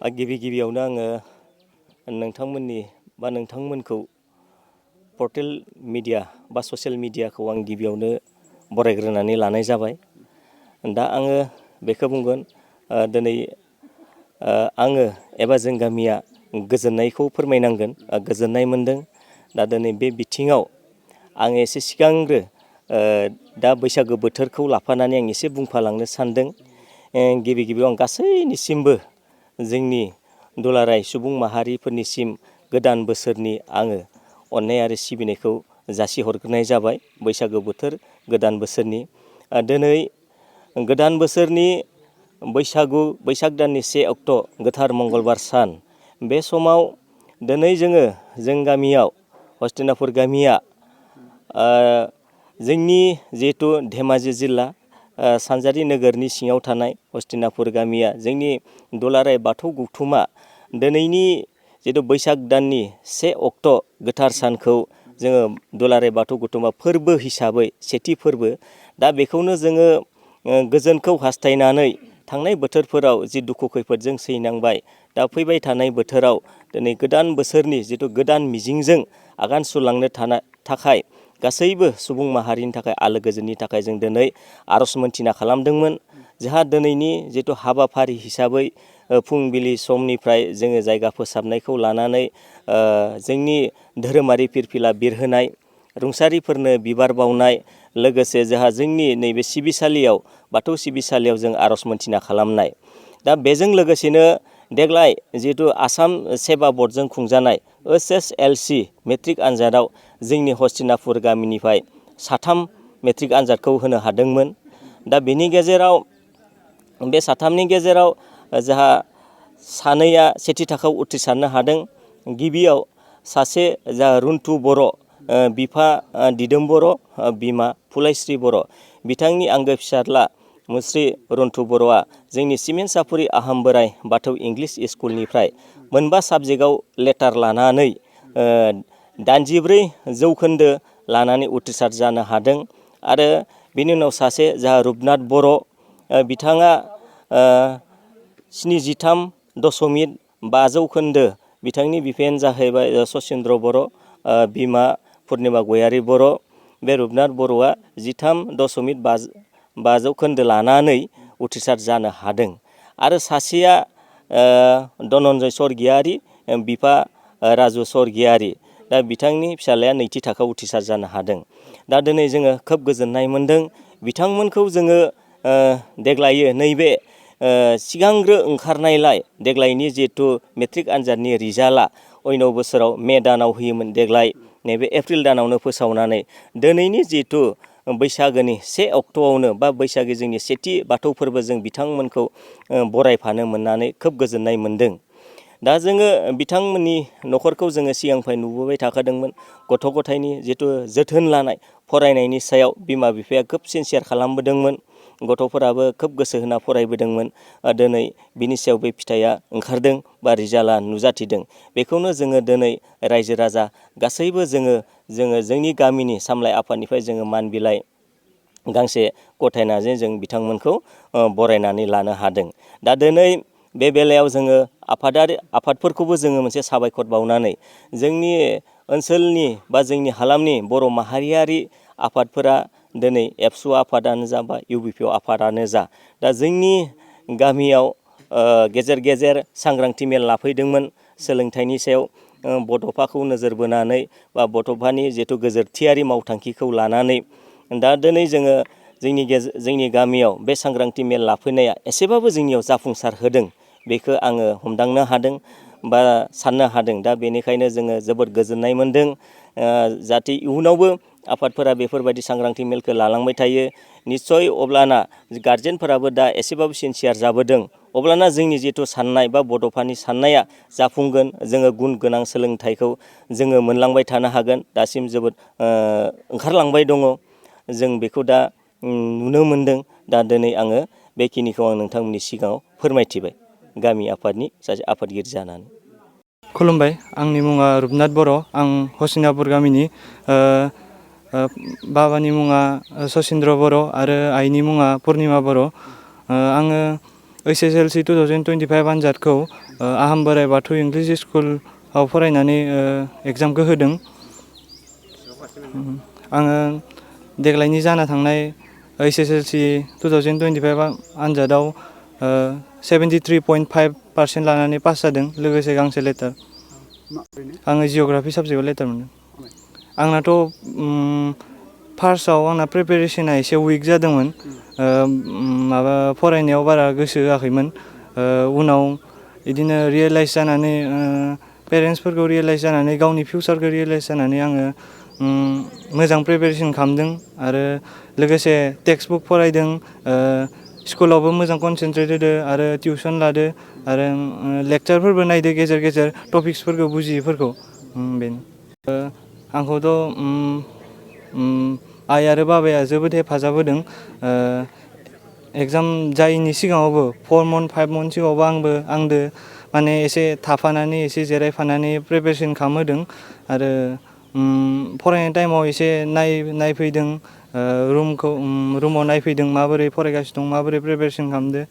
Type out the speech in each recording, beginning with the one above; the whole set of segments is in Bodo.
गिबि गिबियावनो आङो नोंथांमोननि बा नोंथांमोनखौ पर्टेल मिडिया बा ससियेल मिडियाखौ आं गिबियावनो बरायग्रोनानै लानाय जाबाय। दा आङो बेखौ बुंगोन दिनै आङो एबा जों गामिया गोजोननायखौ फोरमायनांगोन, गोजोननाय मोनदों। दा दिनै बे बिथिङाव आङो एसे सिगांग्रो दा बैसागो बोथोरखौ लाफानानै आं एसे बुंफालांनो सानदों। गिबि गिबियाव आं गासैनिसिमबो जोंनि दुलाराय सुबुं माहारिफोरनिसिम गोदान बोसोरनि आङो अननाय आरो सिबिनायखौ जासिहरग्रोनाय जाबाय। बैसागो बोथोर गोदान बोसोरनि दिनै गोदान बोसोरनि बैसाग दाननि 1 अक्ट' गोथार मंगलबार सान। बे समाव दिनै जों गामियाव हस्तिनापुर गामिया जोंनि जिहेथु धेमाजि जिल्ला सानजारि नोगोरनि सिङाव थानाय हस्तिनापुर गामिया जोंनि दुलाराय बाथौ गौथुमा दिनैनि जिथु बैसाग दाननि 1 अक्ट' गोथार सानखौ जोङो दुलाराय बाथौ गौथुमा फोरबो हिसाबै सेथि फोरबो। दा बेखौनो जोङो गोजोनखौ हास्थायनानै थांनाय बोथोरफोराव जि दुखु खैफोदजों सैनांबाय, दा फैबाय थानाय बोथोराव दिनै गोदान बोसोरनि जिथु गोदान मिजिंजों आगान सुरलांनो थाखाय गासैबो सुबुं माहारिनि थाखाय आलो गोजोननि थाखाय जों दिनै आर'ज मोनथिना खालामदोंमोन। जोंहा दिनैनि जिथु हाबाफारि हिसाबै फुंबिलि समनिफ्राय जोङो जायगा फोसाबनायखौ लानानै जोंनि धोरोमारि फिरफिला बिरहोनाय, रुंसारिफोरनो बिबार बावनाय, लोगोसे जोंहा जोंनि नैबे सिबिसालियाव बाथौ सिबिसालियाव जों आर'ज मोनथिना खालामनाय। दा बेजों लोगोसेनो देग्लाय जिहेतु आसाम सेबा बर्डजों खुंजानाय Hslc मेट्रिक आनजादाव जोंनि हस्तिनापुर गामिनिफ्राय 3 मेट्रिक आनजादखौ होनो हादोंमोन। दा बेनि गेजेराव बे 3नि गेजेराव जोंहा 2आ सेथि थाखोआव उथ्रिसारनो हादों। गिबियाव सासे जा रुन्थु बर', बिफा दिदोम बर', बिमा फुलाइस्रि बर', बिथांनि आंगो फिसाज्ला मुस्रि रुन्थु बर'आ जोंनि सिमेन्ट सापुरि आहम बोराइ बाथौ इंलिस स्कुलनिफ्राय मोनबा साबजेक्टआव लेटार लानानै 84 जौखोन्दो लानानै उथ्रिसार जानो हादों। आरो बिनि उनाव सासे जोंहा रुपनाथ बर', बिथाङा 73.5 जौखोन्दो, बिथांनि बिफायानो जाहैबाय सचिन्द्र बर', बिमा पुर्निमा गयारि बर'। बे रुपनाथ बर'आ 13.5 जौखोन्दो लानानै उथ्रिसार जानो हादों। आरो सासेया धनन्जय स्वर्गियारि, बिफा राजु स्वर्गियारि। दा बिथांनि फिसाज्लाया नैथि थाखोआव उथ्रिसार जानो हादों। दा दिनै जोङो खोब गोजोननाय मोनदों। बिथांमोनखौ जोङो देग्लायो नैबे सिगांग्रो ओंखारनायलाय देग्लायनि जिहेथु मेट्रिक आनजादनि रिजाल्टआ अन्य बोसोराव मे दानाव होयोमोन, देग्लाय नैबे एप्रिल दानावनो फोसावनानै दिनैनि जिहेथु बैसागोनि 1 अक्ट'आवनो बा बैसागो जोंनि सेथि बाथौ फोरबो जों बिथांमोनखौ बरायफानो मोननानै खोब गोजोननाय मोनदों। दा जोङो बिथांमोननि न'खरखौ जोङो सिगांनिफ्राय नुबोबाय थाखादोंमोन। गथ' गथायनि जिथु जोथोन लानाय, फरायनायनि सायाव बिमा बिफाया खोब सिनसियार खालामबोदोंमोन। गथ'फोराबो खोब गोसो होना फरायबोदोंमोन। दिनै बिनि सायाव बे फिथाइया ओंखारदों बा रिजाल्टआ नुजाथिदों। बेखौनो जोङो दिनै रायजो राजा गासैबो जोङो जोंनि गामिनि सामलाय आफादनिफ्राय जोङो मान बिलाइ गांसे गथायनानै जों बिथांमोनखौ बरायनानै लानो हादों। दा दिनै बे बेलायाव जोङो आफादफोरखौबो जोङो मोनसे साबायखर बावनानै जोंनि ओनसोलनि बा जोंनि हालामनि बर' माहारियारि आफादफोरा दिनै एबसु आफादानो जा बा UBP आफादानो जा, दा जोंनि गामियाव गेजेर गेजेर सांग्रांथि मेल लाफैदोंमोन सोलोंथाइनि सायाव। बड'फाखौ नोजोर बोनानै बा बड'फानि जिथु गोजोरथियारि मावथांखिखौ लानानै दा दिनै जोङो जोंनि गामियाव बे सांग्रांथि मेल लाफैनाया एसेबाबो जोंनियाव जाफुंसार होदों, बेखौ आङो हमदांनो हादों बा साननो हादों। दा बेनिखायनो जोङो जोबोद गोजोननाय मोनदों। जाहाथे इयुनावबो आफादफोरा बेफोरबायदि सांग्रांथि मेलखौ लालांबाय थायो। निस्सय अब्लाना गारजेनफोराबो दा एसेबाबो सिनसियार जाबोदों। अब्लाना जोंनि जिथु साननाय बा बड'फानि साननाया जाफुंगोन। जोङो गुन गोनां सोलोंथाइखौ जोङो मोनलांबाय थानो हागोन। दासिम जोबोद ओंखारलांबाय दङ। जों बेखौ दा नुनो मोनदों। दा दिनै आङो बेखिनिखौ आं नोंथांमोननि सिगाङाव फोरमायथिबाय गामि आफादनि सासे आफादगिरि जानानै। खुलुमबाय, आंनि मुङा रुपनाथ बर'। आं हस्तिनापुर गामिनि। बाबानि मुङा सचिन्द्र बर' आरो आइनि मुङा पुर्निमा बर'। आङो Hslc 2025 आनजादखौ आहम बोराइ बाथौ इंलिश स्कुलाव फरायनानै एग्जामखौ होदों। आङो देग्लायनि जाना थांनाय Hslc 2025 आनजादाव 73.5% लानानै पास जादों, लोगोसे गांसे लेटार। आङो जिअ'ग्राफि साबजेक्टआव लेटार मोनदों। आंनाथ' फार्स्टआव आंना प्रिपेरेसना एसे उइक जादोंमोन, माबा फरायनायाव बारा गोसो होआखैमोन। उनाव बिदिनो रियेलाइज जानानै पेरेन्टसफोरखौ रियेलाइज जानानै गावनि फिउचारखौ रियेलाइज जानानै आङो मोजां प्रिपेरेसन खालामदों आरो लोगोसे टेक्स्ट बुक फरायदों, स्कुलावबो मोजां कनसेन्ट्रेट होदो आरो टिउसन लादो आरो लेक्चारफोरबो नायदो गेजेर गेजेर टपिक्सफोरखौ बुजियैफोरखौ। बेनो आंखौथ' आइ आरो बाबाया जोबोद हेफाजाब होदों। एग्जाम जायैनि सिगाङावबो 4 month 5 month सिगाङावबो आंदो माने एसे थाफानानै एसे जिरायफानानै प्रिपेरेसन खालामहोदों आरो फरायनाय टाइमाव एसे नायफैदों, रुमाव नायफैदों माबोरै फरायगासिनो दं, माबोरै प्रिपेरेसन खालामदो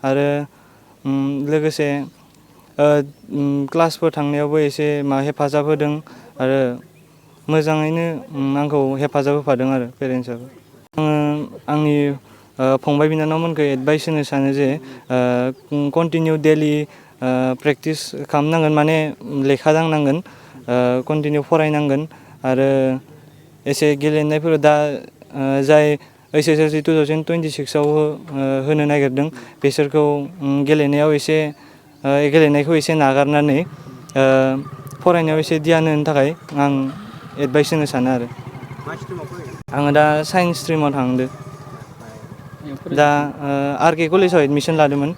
आरो लोगोसे क्लासफोर थांनायावबो एसे हेफाजाब होदों आरो मोजाङैनो आंखौ हेफाजाब होफादों आरो पेरेन्टसाबो। आङो आंनि फंबाय बिनानावमोनखौ एडभाइस होनो सानो जे कन्टिनिउ डेलि प्रेक्टिस खालामनांगोन, माने लेखा दांनांगोन, कन्टिनिउ फरायनांगोन आरो एसे गेलेनायफोर दा जाय Hslc 2026आव होनो नागिरदों बिसोरखौ गेलेनायखौ एसे नागारनानै फरायनायाव एसे ध्यान होनो थाखाय आं एडभाइस होनो सानो आरो। आङो दा साइन्स स्ट्रिमाव थांदों, दा RK कलेजाव एडमिसन लादोंमोन।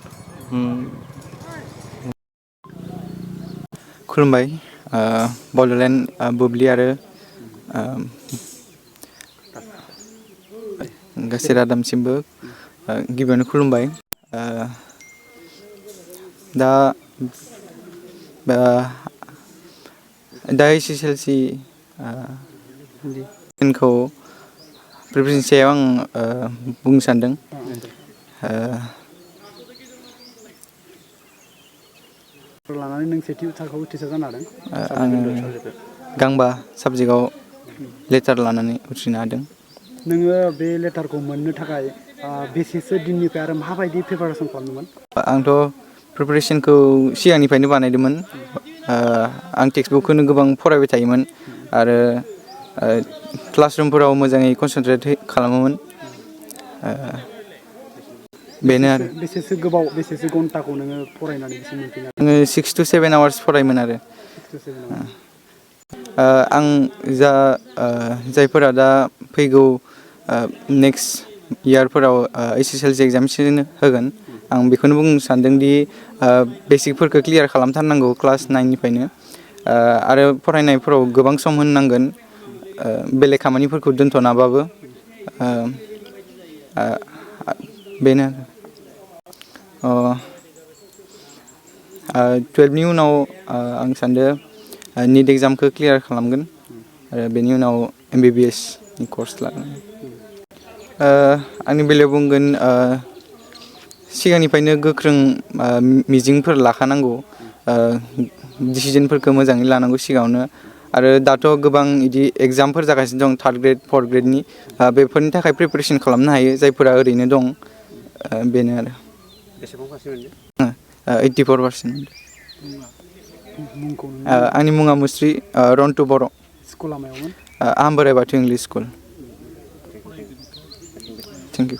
खुलुमबाय, बड'लेण्ड बुब्लि आरो गासै रादामसिमबो गिबियावनो खुलुमबाय। दा Hslc खौ प्रिपेरेसननि सायाव आं बुंनो सानदों। लानानै नों सेथि थाखोआव उथ्रिसार जानो हादों। आङो गांबा साबजेक्टआव लेटार लानानै उथ्रिनो हादों। नोङो बे लेटारखौ मोननो थाखाय बेसेसो दिननिफ्राय आरो माबायदि प्रिपारेसन खालामदोंमोन? आंथ' प्रिपेरेसनखौ सिगांनिफ्रायनो बानायदोंमोन। आं टेक्स्ट बुकखौनो गोबां फरायबाय थायोमोन आरो क्लासरुमफोराव मोजाङै कनसेन्ट्रेट खालामोमोन। बेनो आरो बेसेसो गोबाव, बेसेसो घन्टाखौ नोङो फरायनानै बिसिम मोनफैनो हादों? आङो 6 to 7 hours फरायोमोन आरो। 6 to 7 hours। आं जायफोरा दा फैगौ नेक्स्ट इयारफोराव Hslc एग्जामिनेसन होगोन, आं बेखौनो बुंनो सानदोंदि बेसिकफोरखौ क्लियार खालामथारनांगौ क्लास 9निफ्रायनो आरो फरायनायफोराव गोबां सम होनांगोन, बेलेग खामानिफोरखौ दोनथ'नाबाबो। बेनो 12नि उनाव आं सानदों निट एग्जामखौ क्लियार खालामगोन आरो बेनि उनाव MBBS नि कर्स लागोन। आंनि बेलायाव बुंगोन सिगांनिफ्रायनो गोख्रों मिजिंफोर लाखानांगौ, डिसिजनफोरखौ मोजाङै लानांगौ सिगाङावनो। आरो दाथ' गोबां बिदि एग्जामफोर जागासिनो दं 3rd grade 4th gradeनि, बेफोरनि थाखाय प्रिपेरेसन खालामनो हायो जायफोरा ओरैनो दं। बेनो आरो। बेसेबां पारसेन्ट मोनदों? 84%। मुंखौ आंनि मुङा मुस्रि रन्टु बर'। स्कुला मायावमोन? आहम बोराइ बाथौ इंलिश स्कुल। Thank you.